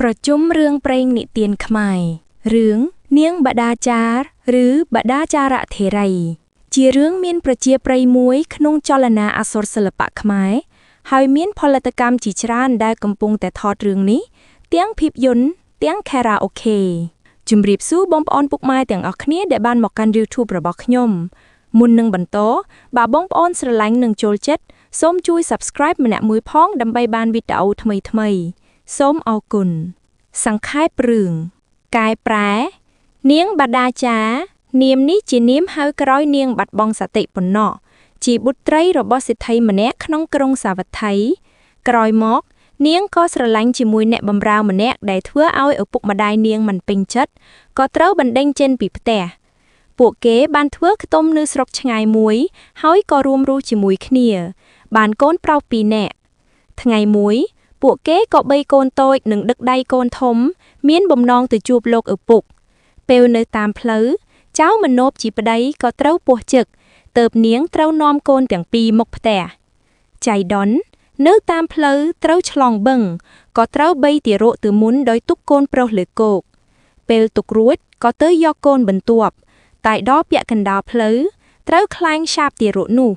ប្រជុំរឿងព្រេងនិទានខ្មែររឿងនាងបដាចារឬបដាចារធេរី ជារឿងមានប្រជាប្រិយមួយក្នុងចលនាអក្សរសិល្បៈខ្មែរហើយមានផលិតកម្មជាច្រើនដែលកំពុងតែថតរឿងនេះទាំងភាពយន្តទាំងខារ៉ាអូខេជំរាបសួរបងប្អូនពុកម៉ែទាំងអស់គ្នាដែលបានមកកាន់ YouTube របស់ខ្ញុំមុននឹងបន្តបើបងប្អូនស្រឡាញ់និងចូលចិត្តសូមជួយ Subscribe ម្នាក់មួយផងដើម្បីបានវីដេអូថ្មីៗសូមអរគុណសង្ខេបរឿងកែប្រែ នាងបដាចារនាមនេះជានាមហៅក្រោយនាងបាត់បង់សតិប៉ុណ្ណោះជាបុត្រីរបស់សេដ្ឋីម្នាក់ក្នុងក្រុងសាវត្ថីក្រោយមក នាងក៏ស្រឡាញ់ជាមួយអ្នកបម្រើម្នាក់ដែលធ្វើឲ្យឪពុកម្ដាយនាងមិនពេញចិត្តក៏ត្រូវបណ្ដេញចេញពីផ្ទះពួកគេបានធ្វើខ្ទមនៅស្រុកឆ្ងាយមួយ ហើយក៏រួមរស់ជាមួយគ្នា បានកូនប្រុសពីរនាក់ថ្ងៃមួយ ពួកគេក៏បីកូនតូចនិងដឹកដៃកូនធំ មានបំណងទៅជួបលោកឪពុក ពេលនៅតាមផ្លូវចៅមនោបជាប្តីក៏ត្រូវពោះជឹកទៅបនាងត្រូវនាំកូនទាំងពីរមកផ្ទះចៃដុននៅតាមផ្លូវត្រូវឆ្លងបឹងក៏ត្រូវបីទារកទៅមុនដោយទុកកូនប្រុសលើគោកពេលទុករួចក៏ទៅយកកូនបន្ទាប់តែដល់ពាក់កណ្ដាលផ្លូវត្រូវខ្លែងឆាបទារកនោះ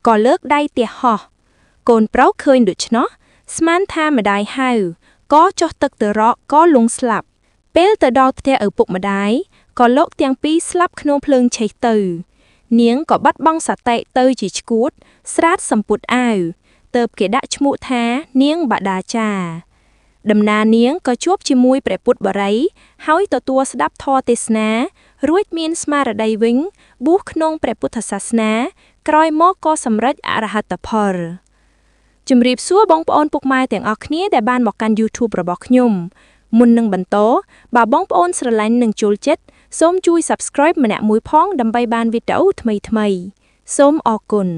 ក៏លើកដៃទះហោះកូនប្រុសឃើញដូច្នោះស្មានថាម្ដាយហៅក៏ចុះទឹកទៅរកក៏លងស្លាប់ពេលទៅដល់ផ្ទះឪពុកម្ដាយក៏លោកទាំងពីរស្លាប់ក្នុងភ្លើងឆេះទៅ នាងក៏បាត់បង់សតិទៅជាឈួត ស្រាតសម្ពុតអាវទៅបគេដាក់ឈ្មោះថានាងបដាចារដំណានាងក៏ជួបជាមួយព្រះពុទ្ធបរិយហើយទទួលស្ដាប់ធម៌ទេសនា រួចមានស្មារតីវិញបួសក្នុងព្រះពុទ្ធសាសនា ក្រោយមកក៏សម្រេចអរហត្តផលជំរាបសួរបងប្អូនពុកម៉ែទាំងអស់គ្នាដែលបានមកកាន់ YouTube របស់ខ្ញុំមុននឹងបន្តបើបងប្អូនស្រឡាញ់និងចូលចិត្តសូមជួយ Subscribe ម្នាក់មួយផងដើម្បីបានវីដេអូថ្មីៗសូមអរគុណ